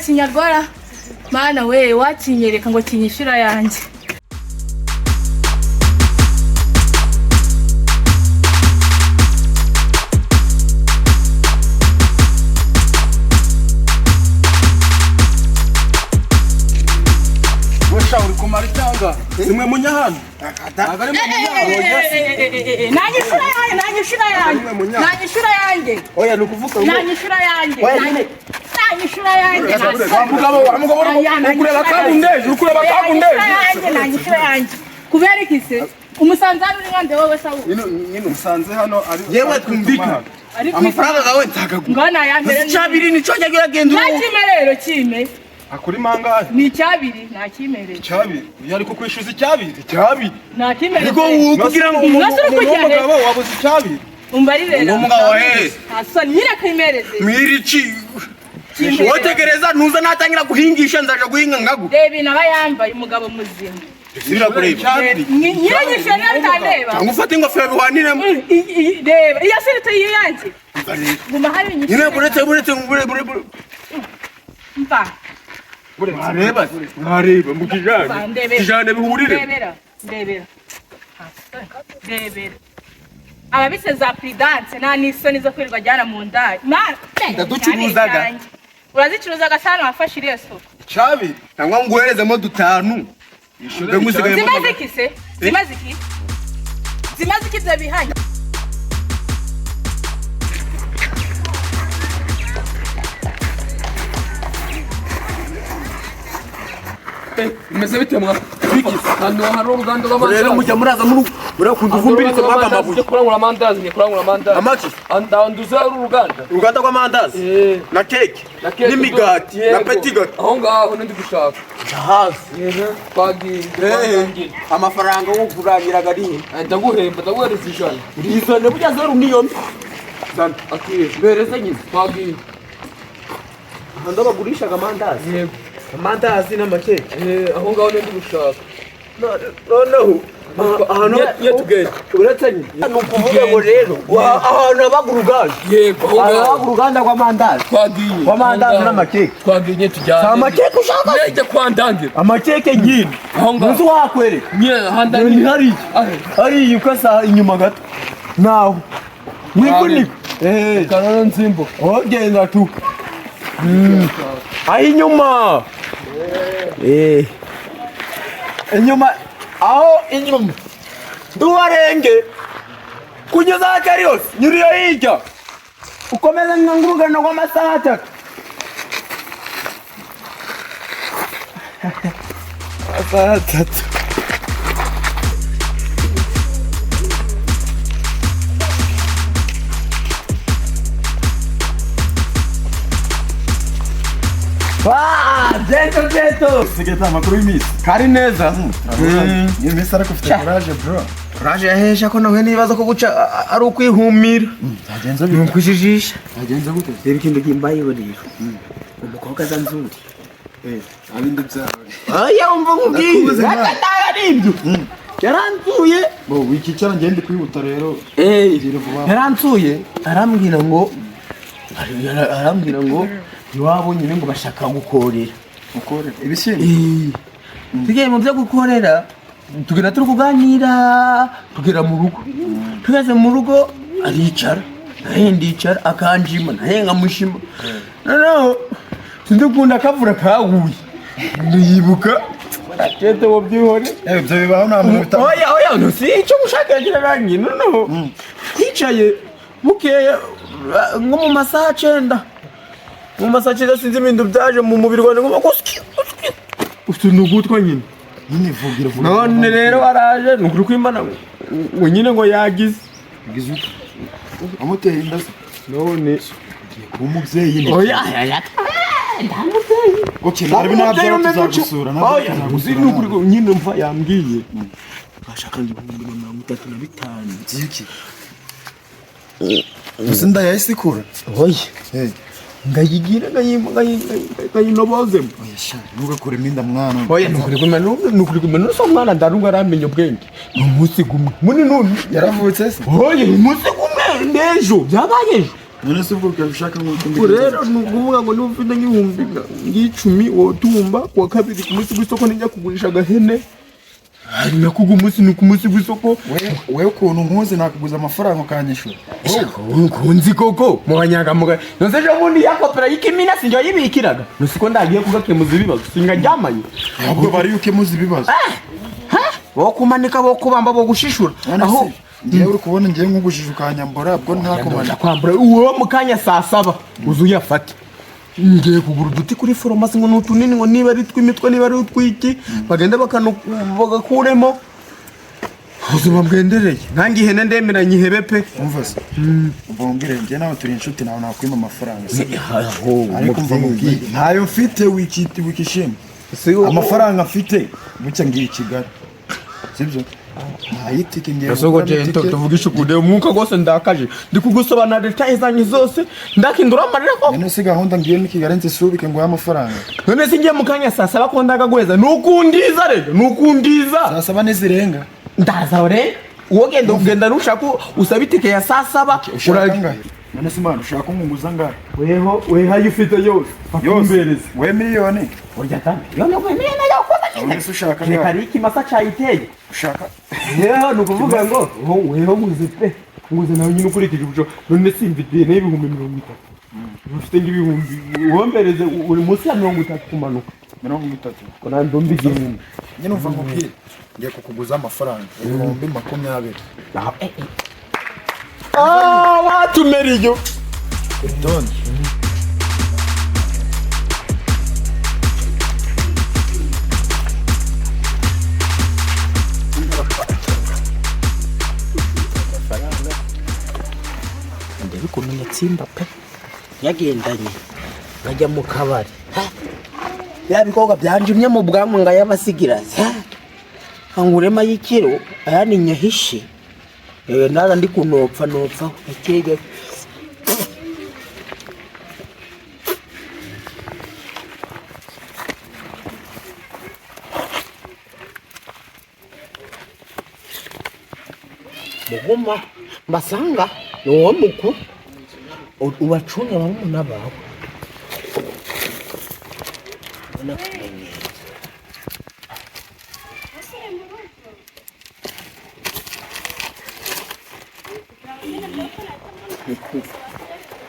Kinyarwara mana we, wakinyereka ngo kinyishyura yanjye. We sha, uri kumara icyanga zimwe munyahano, ntabwo ari mu munyahano. Nanyishyura yanjye, nanyishyura yanjye, nanyishyura yanjye. Oya, ni ukuvuga ngo Nanyishyura yanjye, nanyishyura yanjye. Wa mugabo, wa mugabo, uri kureba kabundeje, uri kureba kabundeje. Yanjye, nanyishyura yanjye. Kubera iki se umusanzu hano uri nkande wowe sawu? Nyine nyine umusanze hano ari Yewe, twumvikane. Ariko Amafaranga gawe nzagaguha. Ngo nayambere. Icyabiri nico njya genda. Ntakime rero, kime. Akuri mangahe? Ni icyabiri, ntakimere. Icyabiri? Uyu ari kukwishyuza icyabiri, icyabiri. Ntakimere. Ariko wowe kugira ngo Nase uri kujya he? Umugabo wabuze icyabiri. Umbarire. Uwo mugabo he? Nta soni, nyine kimereze. Mwirici wotegereza nuza natangira guhingisha, nzaja guhinga ngagu. Reba ibintu aba yambaye, umugabo muzima. Birakureba. Icyabiri. Nyine nyishyura niba bitandeba. Cyangwa ufate ingofero bihwaniremo. Reba iyo sirite yiyanjye, guma hari inyishyura. Nyine buretse, buretse, bure. Mva. Mwareba, mwareba mu kijane. Mva, ndebera. Kijane bihurire. Ndebera, ndebera, ndebera. Ababise za prudence nta n'isoni zo kwirirwa ajyana mu ndaya. Ndaducuruzaga. Urazicuruzaga sana, wafashe iriya soko. Icyabiri. Cyangwa nguherezemo dutanu. Yishyure. Mbe Zimaze iki se? Zimaze iki? Zimaze iki ibyo bihanye? Bimeze bite mwa? Hano hari uruganda rw'amandazi. Rero mujya muraza muri murakunda uvumbiritse mwaga amabuye. Ngiye kurangura amandazi, ngiye kurangura amandazi. Amaki? Andanduza ari uruganda. Uruganda rw'amandazi Eh. na keke Na keke. n'imigati na Yego. petit gâteau. Aho ngaho ndi gushaka. Hafi. Twagiye. Twagiye. Amafaranga wo kurangiraga ari he? Ndaguhemba, ndaguhereza 100. Urizane burya, zeru niyo mbi. Zana. Akwiye. Mbereze nyine. Twagiye. Ahantu bagurishaga amandazi? Yego. Amandazi n'amakeke. Eh, aho ngaho ndi gushaka. Noneho ahantu Nye tugende. Uretse nyine ni ukuvuga ngo rero ahantu habaga uruganda. Yego, aho Ahantu ngaho. habaga uruganda rw'amandazi. Twagiye. Rw'amandazi Aho ngaho. n'amakeke. Twagiye, nye tujyane. Si amakeke ushaka se? Nye kwandangira. Amakeke nyine. Aho ngaho. Ntuzi wakwereka. Nye handangira. Ni hariya. Ahe. Hariya ukasa inyuma gato naho wivunika. Eh. Kanone nzimbuka. Ogenda tu aho inyuma. Eh, inyuma, aho inyuma nduwarenge kugeza hatari yose, nyuriyo hirya ukomeze nk'urugendo rw'amasaha 3. Amasaha 3. Ah, gento gento. Sigeta, amakuru y'iminsi? Kari neza. Iyi minsi ariko ufite courage, bro. Courage yahesha ko nahuye n'ibibazo ko guca ari ukwihumira. Byagenze Ni bite? ukujijisha. Byagenze gute? Reba ikintu kimbayeho rero. Umukobwa aza nzuri. Eh, abindi byawe. Oya, umva nkubwire. Ndakubuze mwana. Atataye ari ibyo. Yaransuye. Bo wikicara, ngende kwihuta rero. Eh, Gira vuba. yaransuye arambwira ngo iwabo nyine ngo bashaka gukorera. Ukorera ibishyimbo. Eh, tugiye mu byo gukorera, tugenda turi kuganira tugera mu rugo. Tugeze mu rugo aricara, naye ndicara, akanjima naye nkamushima. Noneho sinzi ukuntu akavura kaguye ndiyibuka atete wo byihore. Eh, ibyo bibaho, nta muntu bita. Oya oya, si icyo mushaka yagira noneho twicaye bukeya nko mu masaha 9, mu masaha 9, sinzi ibintu byaje mu mubiri wanjye ngo gusyi utuntu gutwa nyine. Nyine vugira vuga. None rero araje, ni ukuri kw'Imana ngo nyine ngo yagize. Ugize ute? Amuteye inda se? None Ugiye kuba umubyeyi ni. Oya oya, ndamubyeyi. Okay, nari nabyara tuzagusura, nabyo Oya, uzi tuzagusura. ni ukuri ko nyine mva yambwiye ashaka 35,000. Byiki? Uzi inda yahise ikura? Oya. Eh. Ngayigira ngayinobozemo. Oya sha, ntugakuremo inda mwana. Oya, nukuri kumena, nukuri kumena usa mwana ndarunga aramenya ubwenge ni umunsi gumwe muri none. Yaravutse se? Oya, umunsi gumwe n'ejo byabaye ejo. None se ubwo ushaka ngo Rero ni ukuvuga ngo niba ufite nk'ibihumbi nk'icumi wotumba kuwa kabiri ku munsi w'isoko nijya kugurisha agahene. Nako ugu munsi ni ku munsi w'isoko. Wewe ukuntu nkuzi nakuguza amafaranga ukanyishura. Nkunzi koko mu banyangamugayo. Nonse ejo bundi yakopera y'ikimina sinjye wayibikiraga. Nusiko ndagiye kugakemuza ibibazo singaryamanye. Ahubwo bari ukemuza ibibazo. Bo kumanika, bo kubamba, bo gushishura. Aho ngiye uri kubona ngiye nkugujije ukanyambura bwo ntakumana. Kwambura uwo mu kanya saa saba uzuyafate. Ngiye kugura uduti kuri farumasi ngo nutunini, ngo niba ari tw'imitwe niba ari utwiki, bagenda bagakuremo ubuzima bwendereye. Nange ihene ndemera nyihebe pe. Umva se, ubongere njye nawe turi inshuti, nawe nakwima amafaranga, ariko umva mubwiye ntayo mfite wikiti wikishima amafaranga mfite bucya ngiye i Kigali, sibyo? Ntayitike ngiye Gasoko jento tuvugisha ukuri umwuka rwose ndakaje ndi kugusobanurira details zanjye zose ndakindura amarira ko none se gahunda ngiye ni Kigali nzisubike ngo amafaranga. None se ngiye mu kanya saa saba ko ndagaguheza nukundiza rero nukundiza saa saba nizirenga ndaza ore uwo genda ugenda nushaka usaba itike ya saa saba. Ushaka angahe? None se mwana ushaka kunguza angahe? Weho weha ufite yose yose we miliyoni urya ta miliyoni we miliyoni yakoza. None se ushaka angahe? Reka riki masa chayiteye ushaka yeho nukuvuga ngo weho nguze pe nguze nawe nyine ukurikije ubuco. None simfite n'ibihumbi 30 ufite ng'ibihumbi wombereze uri munsi ya 30 kumanuka 30 ko nta ndumbi igihumbi nyine umva nkubwire ngiye kukuguza amafaranga 20,000. Ah watumera iyo Don't. Ndabikumenya tsimba pe yagendanye nkajya mu kabari ya bikobwa byanjimye mu bwanwa ngayabasigira angurema y'ikiro ayandi nyahishe naza ndi kunopfa nopfa akege muguma mbasanga ni mukuru ubacunga barumuna bawe.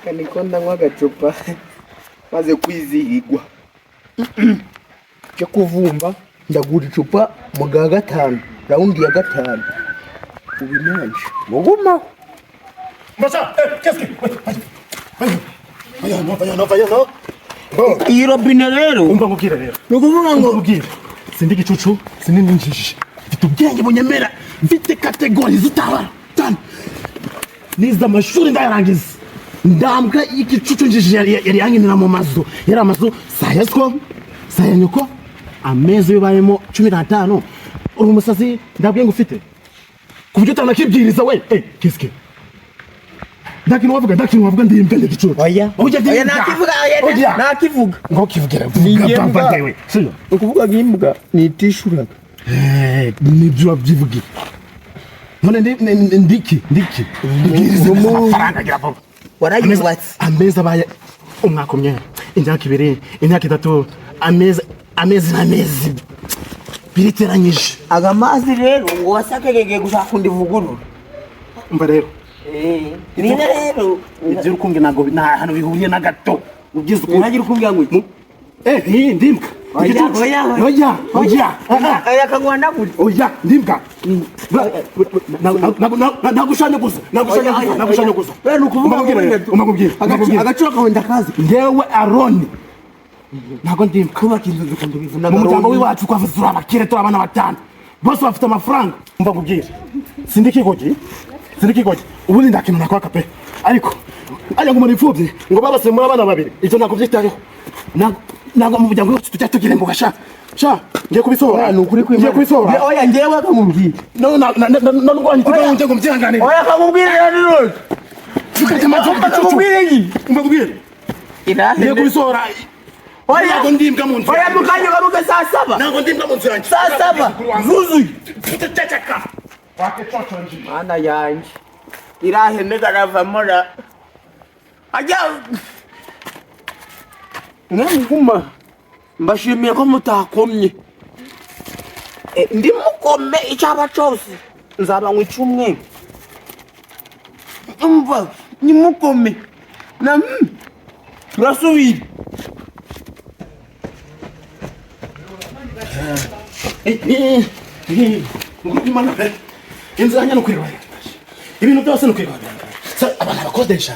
Kaniko ndanywa agacupa maze kwizihirwa cyo kuvumba ndagura icupa mu ga gatanu raundi ya gatanu ubinanje mugumaho. Mbasha, qu'est-ce que Vaya no. Iyi robine rero umva nkubwire rero nukuvuga ngo nkubwire sindi gicucu sindi ninjiji mfite ubwenge bunyemera mfite kategori zitabara tano nize amashuri ndayarangiza ndambwa igicucu njiji yari yankinira mu mazu yari amazu saya siko saya nyoko amezi bibayemo 15 uri umusazi ndabwiye ngo ufite ku buryo utanakibwiriza we qu'est-ce que ndakintu wavuga ndimbwa ngicucu. Oya oya nakivuga oya nakivuga ngo kivugira vuga bamba ndewe sio ukuvuga nk'imbwa nitishuraga nibyo wabyivugira none ndiki ndibwiriza amafaranga gira vuba warayubatse ameza abaye umwaka umwe imyaka ibiri imyaka itatu ameza amezi n'amezi biriteranyije aga mazi rero ngo wasakegege gushaka undi vugurura umva rero nina rero ibyo urukumbwe ntabwo nta hantu bihuriye na gato ubyize ukuntu uragira ukumbwira ngo iki ndimbwa oya oya oya oya kangwana gute oya ndimbwa nagushanya gusa nagushanya gusa nukuvuga agaciro kawe ndakazi ngewe Aroni ntabwo ndimbwa kubaka inzu zikandubivuna mu muryango w'iwacu twavuze turi abakire turi abana batanu bose bafite amafaranga umva nkubwire sindi kigogi ubundi ndakintu nakwaka pe ariko ajya ngo umuntu imfubyi ngo babase muri abana babiri ibyo ntabwo byitayeho ntabwo mu muryango wacu tujya tugira imboga sha sha ngiye kubisohora ngiye kubisohora oya ngewe akamubwira no no no no ngo ngo mbyihanganire oya akamubwira rero akamubwira iki mbabwire ngiye kubisohora oya ntabwo ndimbwa mu nzu oya mukanya garuke saa saba ntabwo ndimbwa mu nzu yanjye saa saba zuzuye ceceka mana yanjye irahene karavamo ra. Ajya mwamuguma mbashimiye ko mutakomye. Ndimukome icyaba cyose nzabanywa icyumweru. Umva nimukome na turasubira. Inzu yanjye ni ukwirwa, ibintu byose ni ukwirwa. Abantu bakodesha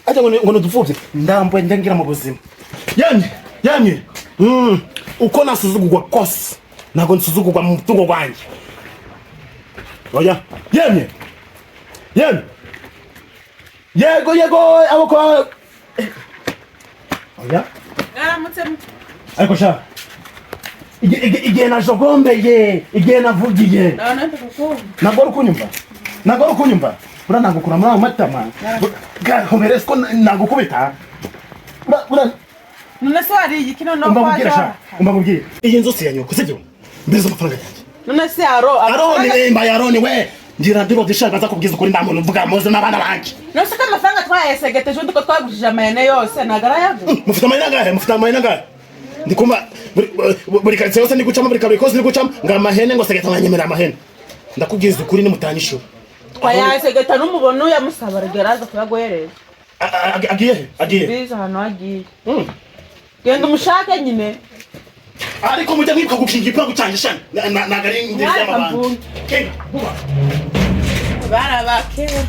ajya ngo nudupfubye ndambwe ndengira mu buzima. Yemye yemye, uko nasuzugurwa kose ntabwo nsuzugurwa mu mutungo wanjye. Oya yemye yemye, yego yego, abo kwa oya. Ariko sha igihe najogombeye, igihe navugiye, ntabwo uri kunyumva, ntabwo uri kunyumva. Buriya nagukura muri ayo matama homeresi ko nagukubita. None se wariye iki noneho? Umva nkubwire sha, umva nkubwire, iyi nzu si iya nyoko, sibyo? Mbese amafaranga yanjye. None se aro Aroni mbaye Aroni we, ngira ndirodisha baza kubwiza ukuri, nta muntu mvuga muzi n'abana banjye. None se ko amafaranga twayasegeteje undi ko twagujije amayene yose ntabwo arayaguha? Mufite amayene angahe? Mufite amayene angahe? Ndikumva buri karitsiye yose ndi gucamo, buri kabiri kose ndi gucamo ngo amahene, ngo segeta mwanyemera amahene. Ndakubwiza ukuri nimutanyishura. Twayasegeta n'umubona uyamusaba aragera kuyaguhereza. Agiye he? Agiye biza ahantu hagiye. Genda umushake nyine. Ariko mujya mwibuka gukinga igipangu cyanjye shani, ntabwo ari ingeri y'amabandi. Kinga vuba. Barabakera.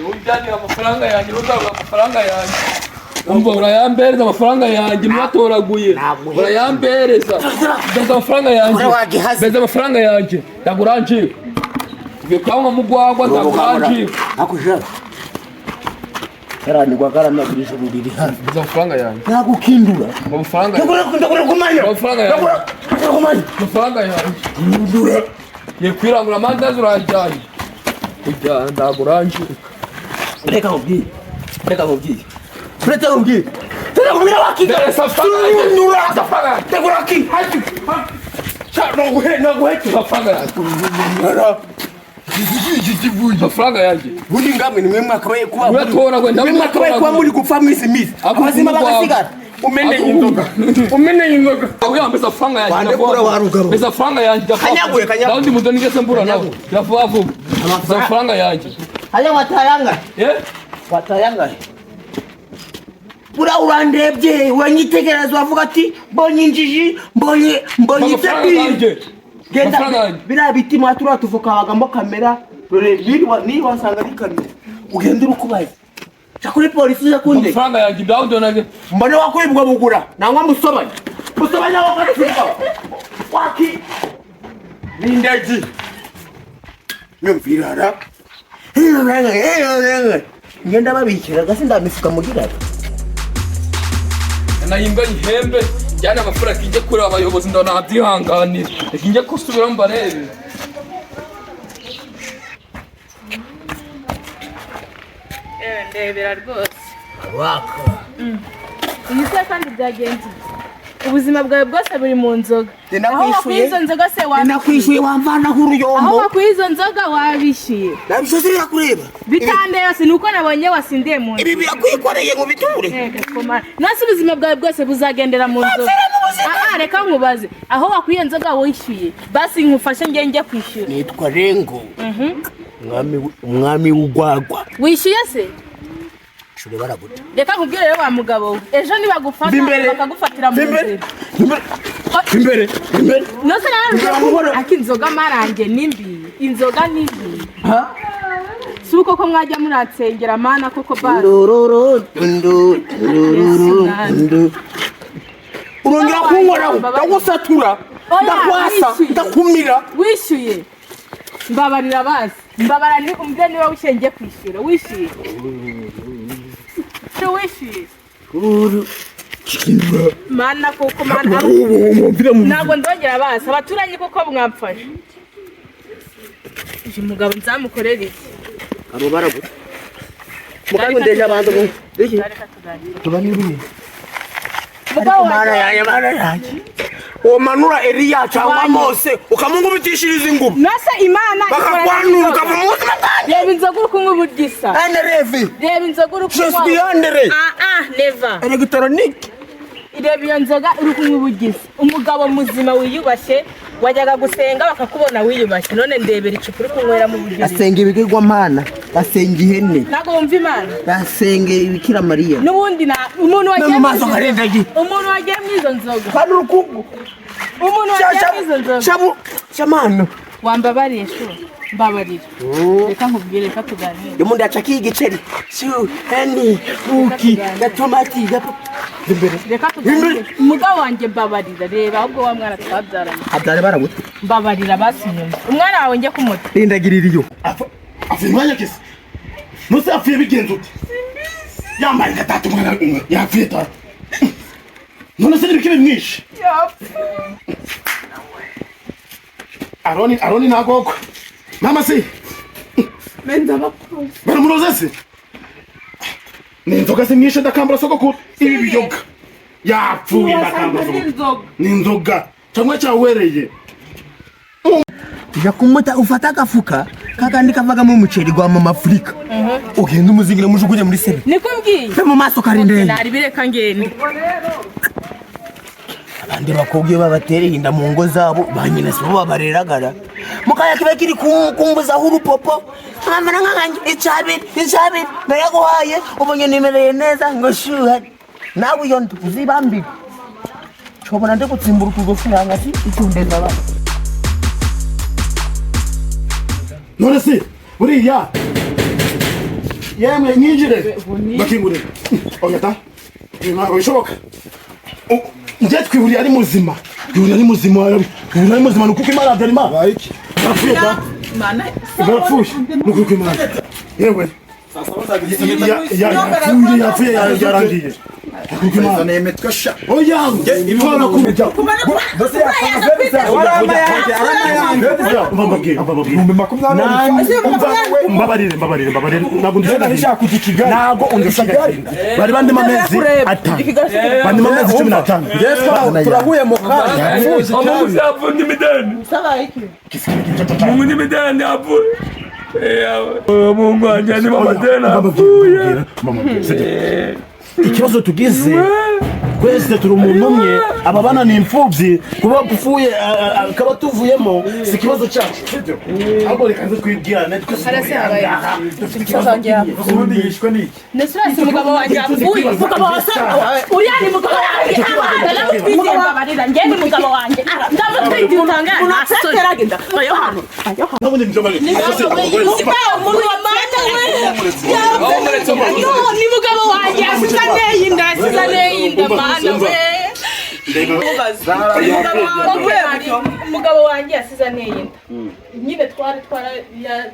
Ujyanira amafaranga yanjye, ntuzabura amafaranga yanjye. Umva urayambereza amafaranga yanjye mwatoraguye. Urayambereza. Beza amafaranga yanjye. Beza amafaranga yanjye. Ndaguranjika. Tugiye kwanywa mu gwagwa ndaguranjika. Akuja. Karanirwa karanagurije ruriri hano. Beza amafaranga yanjye. Nagukindura. Amafaranga yanjye. Ndakura kumanya. Amafaranga yanjye. Ndakura kumanya. Amafaranga yanjye. Ndura. Ye kwirangura amandazi urajyanye. Kujya ndaguranjika. Reka nkubwire. Reka nkubwire. Reka nkubwire. Reka nkubwire wakiga. Ndura. Ndakura ki. Cha naguhe naguhe amafaranga yanjye. Amafaranga yanjye. Bundi ngamwe nimwe mwakabaye kuba. Uratora nimwe mwakabaye kuba muri gupfa mwisi misi. Abazima bagasigara. Umene inzoga. Umene inzoga. Oya mbeza amafaranga yanjye. Wandekura warugabo. Mbeza amafaranga yanjye. Kanyaguye kanyaguye. Ndaundi mundo nigeze mbura nawe. Yavuga vuba. Amafaranga yanjye. Haya watayanga. Watayanga. Bura urandebye uranyitegereza wavuga ati mbonye injiji mbonye mbonye ibyo. Genda biriya biti mwatura tuvuka bagamo kamera dore ni wasanga ari kamera ugenda urukubaye. Kuri polisi yakunde. Amafaranga yanjye ndawudonage. Mbone wakwibwa bugura nangwa musobanye. Musobanye wakatsuka. Waki. Nindaji. Nyumvirara. Ngenda babikira gasi ndamifuka mugira. Nayimbwa ihembe njyana amafaranga kijye kuri abayobozi ndabona abyihanganira. Kijye kusubira mbarebe. Ndebera rwose. Waka. Iyi se kandi byagenze. Ubuzima bwawe bwose buri mu nzoga. Aho wakwiye izo nzoga se wabishyuye. Nakwishyuye wamvana nk'uruyombo. Aho wakwiye izo nzoga wabishyuye. Nabishyuye birakureba. Bitande yose nuko nabonye wasindiye mu nzu. Ibi birakwikoreye ngo biture. Nasi ubuzima bwawe bwose buzagendera mu nzoga. Ah reka nkubaze. Aho wakwiye inzoga wishyuye. Basi nkufashe ngiye njye kwishyura. Nitwa Rengo. Umwami w'ugwagwa. Wishyuye se? Reka nkubwire rero wa mugabo we, ejo nibagufata bakagufatira mu nzira. Imbere imbere. Nose nawe ati inzoga marange nimbi, inzoga nimbi. Ha? Si uko ko mwajya muransengera mana koko basi. Urongera kunkoraho, ndagusatura, ndakwasa, ndakumira. Wishyuye. Mbabarira basi. Mbabara ni umve niba wishyuye ngiye kwishyura. Wishyuye. Wishyuye. Mana koko mana. Ntabwo ndongera basi. Abaturanyi koko mwamfashe. Uyu mugabo nzamukorera iki? Abo barabuze mukangundeje abantu iki. Reka tuganire. Tuganiriye. Mugabo Mana wanjye. yanjye, mana yanjye, umanura Eliya cyangwa Mose ukamungubitishiriza inguma. Nase Imana ikorana bakakwanura n'inzoga. Ukava mu buzima bwanjye. Reba inzoga uri kunywa uburyo isa. Enerevi. Reba inzoga uri Je kunywa. suis Andre. Ah ah, never. Elegitoronike. Reba iyo nzoga uri kunywa uburyo isa. Umugabo muzima wiyubashye wajyaga gusenga bakakubona wiyubashye, none ndebera icupa uri kunyweramo uburyo risa. Basenga ibigirwamana, basenga ihene. Ntabwo wumva Imana. Basenga Ibikira Mariya. N'ubundi na umuntu No wagiye mu maso muri izo- nkarendagiye. Umuntu wagiye muri izo nzoga. Kandi urukungu. Umuntu wagiye muri izo nzoga. Shabu shamano. Wambabariye shu, mbabarira, reka nkubwire, reka tuganire. Umuntu yacakiye igiceri shu heni buki gatomati gapo imbere. Reka tuganire, umugabo wanjye, mbabarira. Reba ahubwo wa mwana twabyaranye. Abyare barabutse. Mbabarira basi nyuma umwana wawe njye kumuta. Rindagirira iyo. Apfuye umwanya kese nuse apfuye bigenze ute? Yambaye nka tata, umwana umwe yapfuye tata, none se n'ibiki bimwishe? Aroni, Aroni ntagogwe mama si baramuroze se? Ni inzoga zimwishe, ndakambura sogokuru, ibi biyoga yapfuye, ndakambura sogokuru, ni inzoga cyangwa cyawereye. Jya kumuta, ufata agafuka kakandi kavagamo umuceri gwa mama Afurika, ugenda umuzingira mujugunye muri sebe. Niko mbwiye. Fe mu maso karindenge. Nari bireka ngende. Abandi bakobwa iyo babatereye inda mu ngo zabo, ba nyina si bo babareragara. Mukaya kiba kiri kumbuzaho urupopo nkamera nkanjye icabiri icabiri ndayaguhaye, ubonye nimereye neza ngo shuha nawe iyo ndu uzibambire nshobora ndi gutsimbura utugofi si itundeza abana. None se buriya yemwe nyinjire bakingurira? Oya ta, ibi ntabwo bishoboka. Njye twihuriye ari muzima, twihuriye ari muzima, twihuriye ari muzima, ni ukuko Imana Habyarimana barapfuye ta. Mana. Barapfuye, ni ukuko Imana yewe yapfuye, yapfuye, yarangiye, ni ukuko Imana. Nemetwe sha. Oya, Imana kumujya. Mbabarire, mbabarire, mbabarire, ntabwo Nshaka kujya i Kigali. Ntabwo undusha agahinda. Bari bandimo amezi 5, bandimo amezi 15. Turahuye mu kanya. Umuntu yapfuye imideni. Mungu ni mideni yapfuye. Mungu wanjye ni amadeni apfuye. Ikibazo tugize twese turi umuntu umwe, aba bana ni imfubyi, kuba upfuye akaba tuvuyemo si ikibazo cyacu, sibyo? Ahubwo reka nze twibwirane twese Harase habaye. dufite ikibazo kimwe. Ubundi yishwe n'iki? Nese umugabo wanjye yapfuye, umugabo wa uriya ni mugabo wanjye, ndamutwitiye, mbabarira, njye ni mugabo wanjye, ndamutwitiye, utanga ntasore. N'ubundi nibyo bari. Umuntu wa mana we. No, ni mugabo wanjye asize aneye inda, asize aneye inda, mana we. Umugabo wanjye asize aneye inda nyine, twari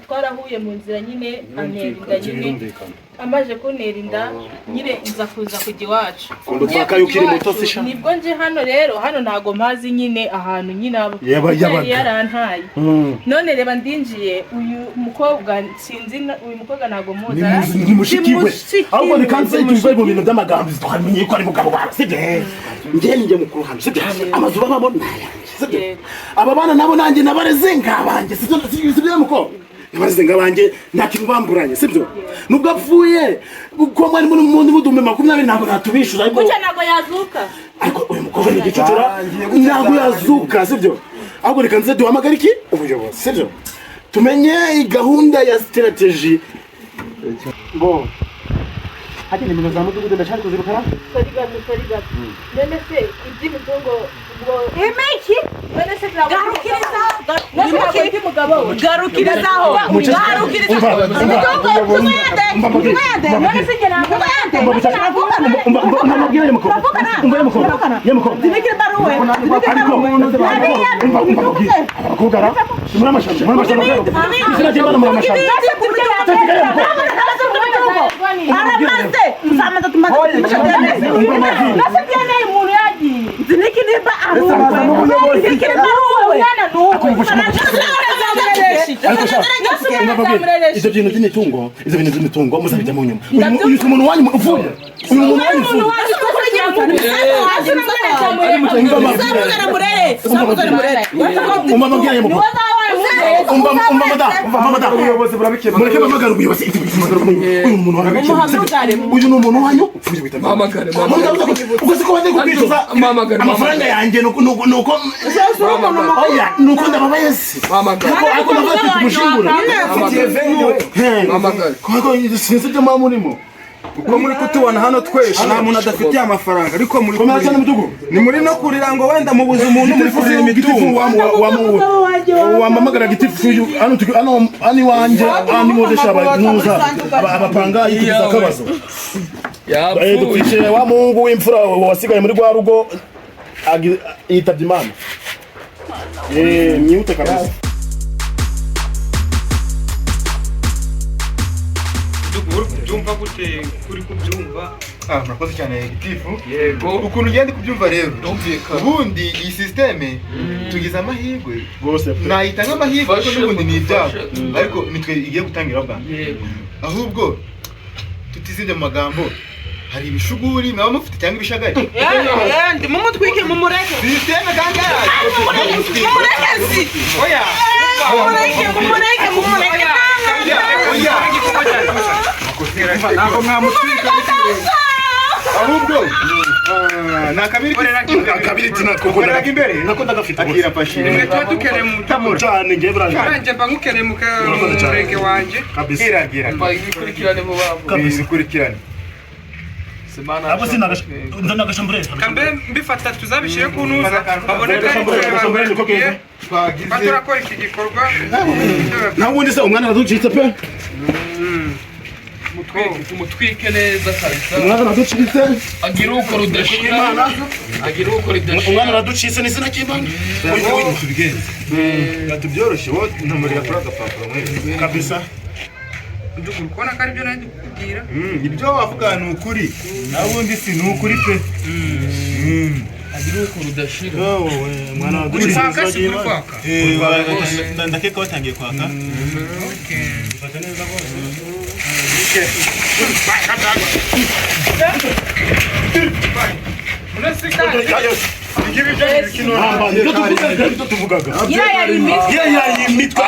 twarahuye mu nzira nyine, antera inda nyine. Amaze kuntera inda nyine, nza kuza kujya iwacu. Ukunda Ngiye utwakaye kujya ukiri muto iwacu, se sha? Nibwo nje hano rero, hano ntago mpazi nyine ahantu nyine Yabaga. yari yarantaye. None reba ndinjiye, uyu mukobwa sinzi uyu mukobwa ntago muzi. Ni mushiki we. Mushiki Ahubwo we, reka nze ni tuve mu mushiki bintu by'amagambo, twamenye ko ari mugabo wawe, sibyo? Njye ni njye mukuru hano, sibyo? Amazu babamo ni ayanjye, sibyo? Yego. Aba bana nabo nanjye nabareze ngabanjye, sibyo? Sibyo mukobwa? Nabareze ngabanjye, nta kintu bamburanye, sibyo? Nubwo apfuye kuko mwari muri mu 2020 ntabwo natubishyura, ariko Gutya ntabwo yazuka. Ariko uyu mukobwa ni igicucura, ntabwo yazuka, sibyo? Ahubwo reka nze duhamagare iki ubuyobozi, sibyo? Tumenye gahunda ya strategy bo hajya nimero za mudugudu ndashaka kuzirukana. Sorry gato, sorry gato. None se iby'imitungo ubwo Imiki none se ntabwo Garukiriza. None se ntabwo ndi mugabo we? Garukirizaho, garukirizaho. Imitungo tumwende, tumwende. None se njye ntabwo Umva yemukobwa, umva yemukobwa, yemukobwa. Zibikire baruwe. Ariko umva, umva mbabwire, abakobwa ra muri amashami, muri amashami, izina ry'Imana, muri amashami. Aramaze tuzamanza tumaze. Nase DNA umuntu yagiye. Ziniki nimba aruwe, ziniki nimba aruwe. Umwana ni uwe. Ariko sha Ibyo bintu by'imitungo, ibyo bintu by'imitungo muzabijyamo nyuma. Uyu si umuntu wanyu uvuye. Uyu muntu wanyu uvuye. Mureke mpamagare ubuyobozi. Uyu muntu wanyu. Uyu ni umuntu wanyu upfuye wita. Mpamagare. Ubwo siko bagiye kukwishyuza amafaranga yanjye nuko oya nuko ndababaye se. Ariko ndavuga ati tumushingure. Mpamagare. Kuko sinzi ibyo muba murimo. Uko muri kutubona hano twese nta muntu adafitiye amafaranga, ariko muri ni muri no kurira ngo wenda mubuze umuntu muri kurira imitungo. Wamamagara gitifu hano hano iwanjye hano imodesha abantuza abapanga yitugiza akabazo. Yapfuye wa Mungu w'imfura wasigaye muri rwa rugo yitabye Imana. Myute kabisa. Kubyumva gute kuri kubyumva? Murakoze cyane gitifu. Yego. Ukuntu ugenda kubyumva rero. Ubundi iyi systeme tugize amahirwe. Nayita nk'amahirwe ariko n'ubundi ni ibyago. Ariko nitwe igiye gutangira bwa. Yego. Ahubwo tutizibye mu magambo hari ibishuguri mwaba mufite cyangwa ibishagari. Ndi mumutwike mumureke. Systeme kandi mumureke si. Oya. Mumureke mumureke mumureke. Oya. Ntabwo mwamutwika ahubwo nakabiri nakoreraga imbere nako ndagafite akira pashire mwe tuba dukeneye mu cyane ngiye buranje nanjye mba nkukeneye mu murenge wanjye kabisa iragira ibikurikirane mu babo ibikurikirane abo sinagashamburere kambe mbifata tuzabishire ku ntuza babone ko twagize baturakora iki gikorwa naho ubundi se umwana araducitse pe. Umutwike neza kabisa. Umwana araducitse. Agira uko rudashira. Agira uko ridashira. Umwana araducitse ni sina cy'Imana. Tubigenze. Gatubyoroshye wo ntamurira kuri agapapuro mwe. Kabisa. Nduguru kubona ko ari byo nari kukubwira. Ibyo wavuga ni ukuri. Nabundi si ni ukuri pe. Agira uko rudashira. Wowe mwana araducitse. Ndakeka watangiye kwaka. Okay. Fata neza rwose. Ibyo tuvugaga. Iriya yari imitwe. Iriya yari imitwe.